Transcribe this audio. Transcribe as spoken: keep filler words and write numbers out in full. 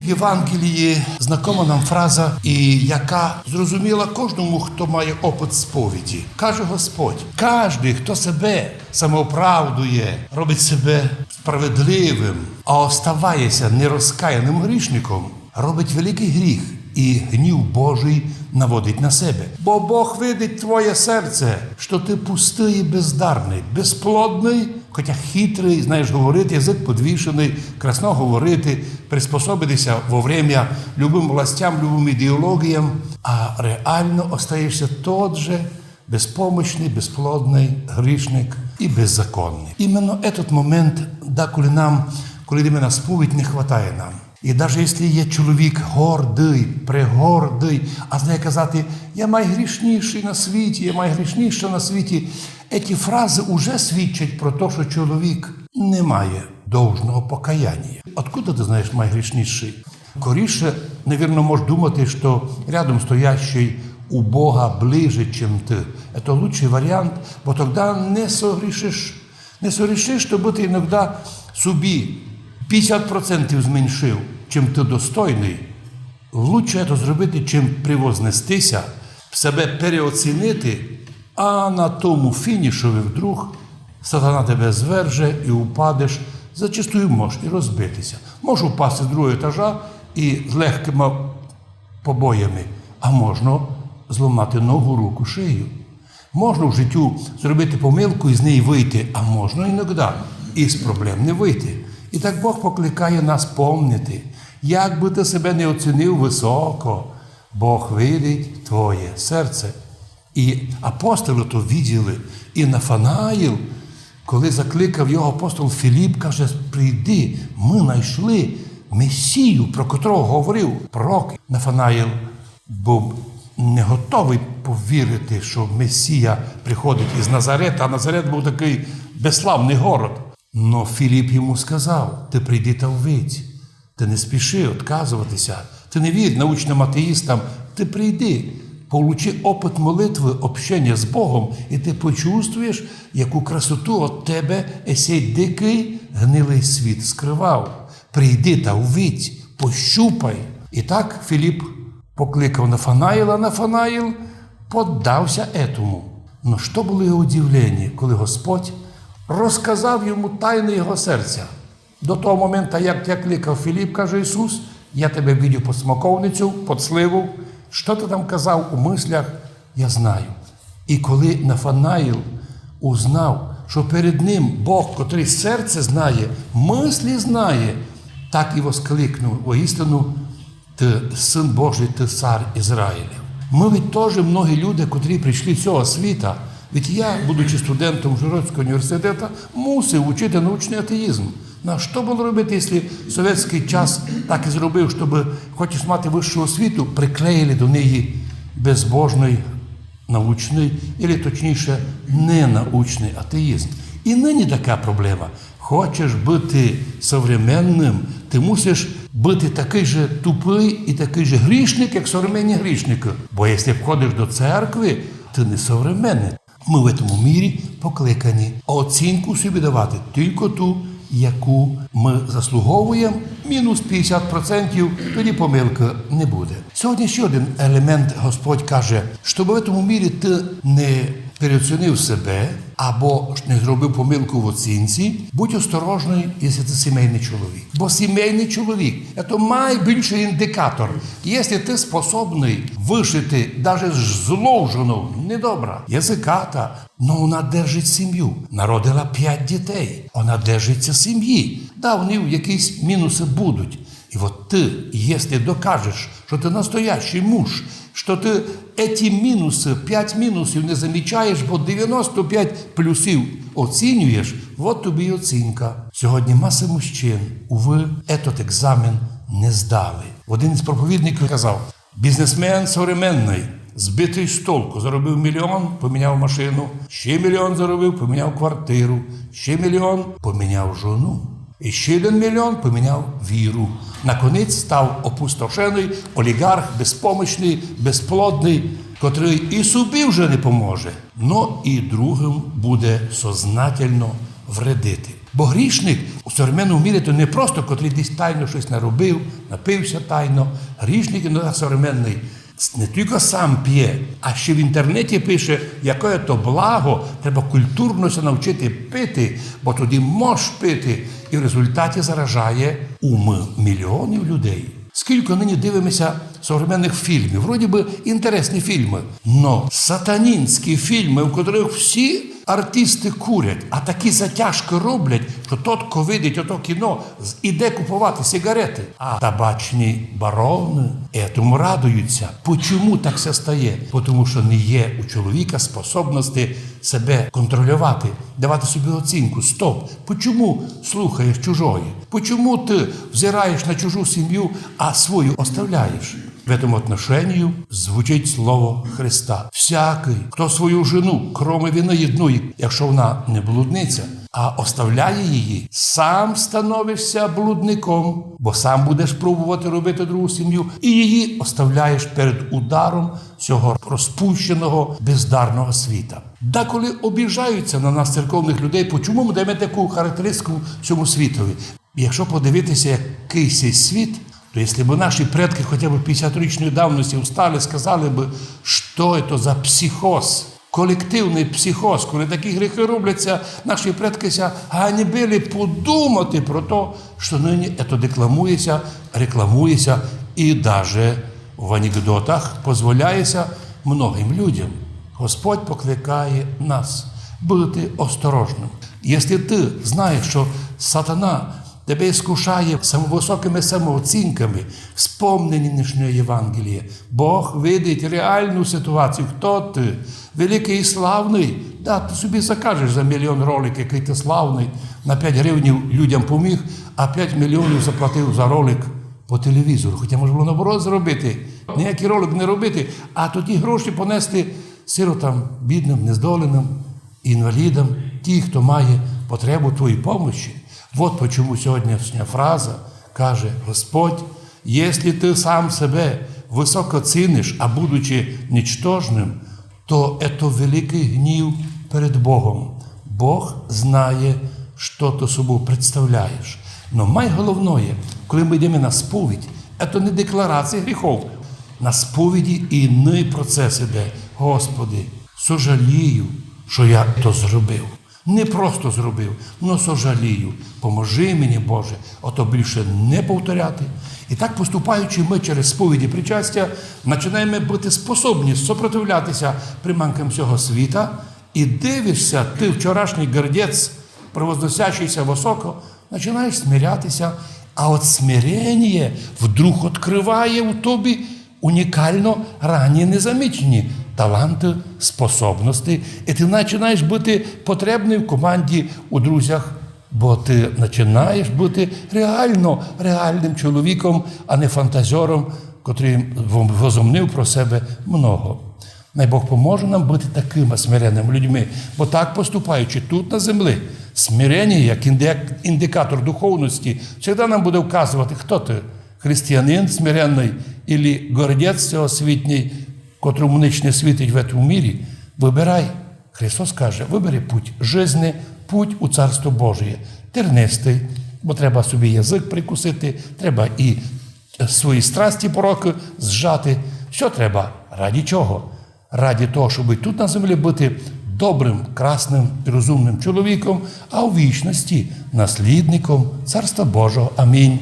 В Євангелії знакома нам фраза, і яка зрозуміла кожному, хто має опыт сповіді. Каже Господь: «Каждый, хто себе самооправдує, робить себе справедливым, а оставає ся нерозкаянным грішником, робить великый гріх і гнів Божый наводить на себе. Бо Бог видить твоє серце, што ты пустый і бездарный, безплодный, хотя хитрый, знаєш говорити, язык подвішеный, красно говорити, приспособити ся во время любым властям, любым ідеологіям, а реално остаєш ся тот же безпомощный, безплодный грішник і беззаконный». Іменно этот момент деколи нам, коли йдеме на сповідь, не хватає нам. І даже якщо є чоловік гордый, прегордый, а знає казати: «Я майгрішнішый на світі, я майгрішніша на світі», еті фразы уже свідчать про то, што чоловік не має должного покаяння. Откуда ты знаєш майгрішнішый? Скоріше, навірно, можеш думати, што рядом стоящий у Бога ближе, чим ты. Это лучший варіант, бо тогда не согрішиш. Не согрішиш, што бы ты иногда собі пятдесят процентів зменшив, чим ты достойный. Лучше это зробити, чим превознести ся, себе переоцінити, а на тому фінішови вдруг сатана тебе зверже і упадеш, зачастую можеш і розбити ся. Можеш упасти з другого етажа і з легкыма побоями, а можна зламати ногу, руку, шию. Можна в життю зробити помилку і з неї выйти, а можна иногда і з проблем не выйти. І так Бог покликає нас помнити, як бы ты себе не оцінив высоко, Бог видить твоє серце. І апостолы то виділи, і Нафанаїл, коли закликав його апостол Філіп, каже: «Прийди, мы найшли Месію, про котрого говорив пророк». Нафанаїл быв не готовый повірити, што Месія приходить із Назарета, а Назарет быв такый безславный город. Но Філіп йому сказав: «Ты прийди та увидь». Ты не спіши отказовати ся. Ты не вір научным атеїстам. Ты прийди, получи опыт молитвы, общення з Богом, і ты почувствуєш, яку красоту от тебе есей дикый, гнилый світ скрывав. Прийди та увидь, пощупай. І так Філіп покликав Нафанаїла, Нафанаїл поддав ся етому. Но што было його удивлення, коли Господь розказав йому тайны його серця. До того момента, як тя кликав Філіп, каже Ісус, я тебе видів під смоковницю, під сливу. Што ты там казав у мыслях, я знаю. І коли Нафанаїл узнав, што перед ним Бог, котрый серце знає, мыслі знає, так і воскликнув: «Воістину, ты Сын Божий, ты Цар Ізраїлів». Мы ведь тоже многі люди, котрі прийшли з сього світа. Ведь я, будучи студентом Ужгородського університету, мусив учити научный атеїзм. На што было робити, якщо совєтськый час так і зробив, щоб, хочеш мати высшу освіту, приклеїли до неї безбожный, научный, или точніше, ненаучный атеїзм. І нині така проблема. Хочеш быти современным, ты мусиш быти такый же тупый і такый же грішник, як современні грішникы. Бо якщо входиш до церкви, ты не современный. Мы в этому мірі покликані оцінку собі давати тілько ту, яку мы заслуговуєме, мінус пятдесят процентів, тоді помилкы не буде. Сьогодні ще один елемент. Господь каже, щоб в этому мірі ты не переоцінив себе або ж не зробив помилку в оцінці, будь осторожный, якщо ты сімейный чоловік. Бо сімейный чоловік — це найбільшый індикатор. Якщо ты способный вышити даже з злою жонов, недобра, языката, но вона держить сім'ю, народила пять дітей, вона держить ся сім'ї. Да, у неї якісь мінусы будуть. І от ты, якщо докажеш, што ты настоящий муж, што ты эти мінусы, пять мінусів не замічаєш, бо девяносто пять плюсів оцінюєш, от тобі й оцінка. Сьогодні маса мужчин, увы, этот екзамен не здали. Один із проповідників казав: «Бізнесмен современный, збитый з толку, заробив мільйон, поміняв машину, ще мільйон заробив, поміняв квартиру, ще мільйон, поміняв жону. І ще один мільйон, поміняв віру. Наконець став опустошеный олігарх, безпомощный, безплодный, котрый і собі вже не поможе, но і другым буде сознательно вредити». Бо грішник у современному мірі то не просто, котрый десь тайно штось наробив, напив ся тайно. Грішник, ну, современный, не тілько сам пє, а ще в інтернеті пише, яке то благо, треба культурно ся навчити пити, бо тоді можеш пити. І в результаті заражає умы мільйонів людей. Скілько нині дивиме ся современных фільмів, вроді бы інтересні фільмы, но сатанінські фільмы, у котрых всі артисты курять, а такі затяжкы роблять, што тот, ко видить ото кіно, з- іде куповати сигареты. А табачні бароны етому радуються. Почому так ся стає? Потому што не є у чоловіка способности себе контролювати, давати собі оцінку. Стоп! Почому слухаєш чужоє? Почому ты взираєш на чужу сім'ю, а свою оставляєш? В этом отношению звучить слово Христа. Всякый, хто свою жену, кроме вины єдної, якщо вона не блудниця, а оставляє її, сам становишся блудником, бо сам будеш пробовати робити другу сім'ю і її оставляєш перед ударом сього розпущеного, бездарного світа. Деколи обіжаються на нас, церковных людей, почому мы даєме таку характеристику всьому світові. Якщо подивитися, якый сей світ, то якщо б наші предки хоча б пятдесятирічної давности встали, сказали бы, што це за психоз, колективный психоз, коли такі гріхы робляться, наші предки ся ганьбили подумати про то, што нині це декламується, рекламується і даже в анекдотах позволяється многим людям. Господь покликає нас бути осторожным. Якщо ты знаєш, што сатана тебе іскушає самовысокыми самооцінками, вспомни нынішнє Євангеліє. Бог видить реалну ситуацію. Хто ты? Великый і славный? Да, ты собі закажеш за мільйон ролик, якый ты славный, на пять гривнів людям поміг, а пять мільйонів заплатив за ролик по телевізору. Хоча можна было наоборот зробити. Ніякый ролик не робити, а тоді гроші понести сиротам, бідным, нездоленым, інвалідам, ті, хто має потребу твоєї помощі. Вот почему сьогоднішня фраза каже Господь: «Если ты сам себе высоко ціниш, а будучи ничтожным, то это великый гнів перед Богом». Бог знає, што ты собою представляєш. Но найголовніше, коли мы йдеме на сповідь, це не декларація гріхов. На сповіді іный процес іде. Господи, сожалію, што я то зробив. Не просто зробив, но сожалію. Поможи мені, Боже, ото більше не повторяти. І так поступаючи, мы через сповіді причастя починаєме быти способні сопротивляти ся приманкам сього світа. І дивишся, ты вчорашній гордець, превозносящий ся высоко, починаєш смиряти ся. А от смирення вдруг відкрыває у тобі унікално раніє незамічені таланты, способности, і ты починаєш быти потребный в команді, у друзях, бо ты починаєш быти реално реалным чоловіком, а не фантазером, котрый во- возомнив про себе много. Най Бог поможе нам быти такыма смиренными людьми, бо так поступаючи тут на землі, смирення, як індик- індикатор духовности, завжди нам буде вказувати, хто ты, християнин смиренный или гордець сього світній, котрому ніч не світить в этом мірі. Выбирай. Христос каже: «Выбери путь жизни, путь у Царство Божіє». Тернистый, бо треба собі язык прикусити, треба і свої страсті, порокы зжати. Всьо треба. Ради чого? Ради того, щоб і тут на землі быти добрым, красным і розумным чоловіком, а у вічности наслідником Царства Божого. Амінь.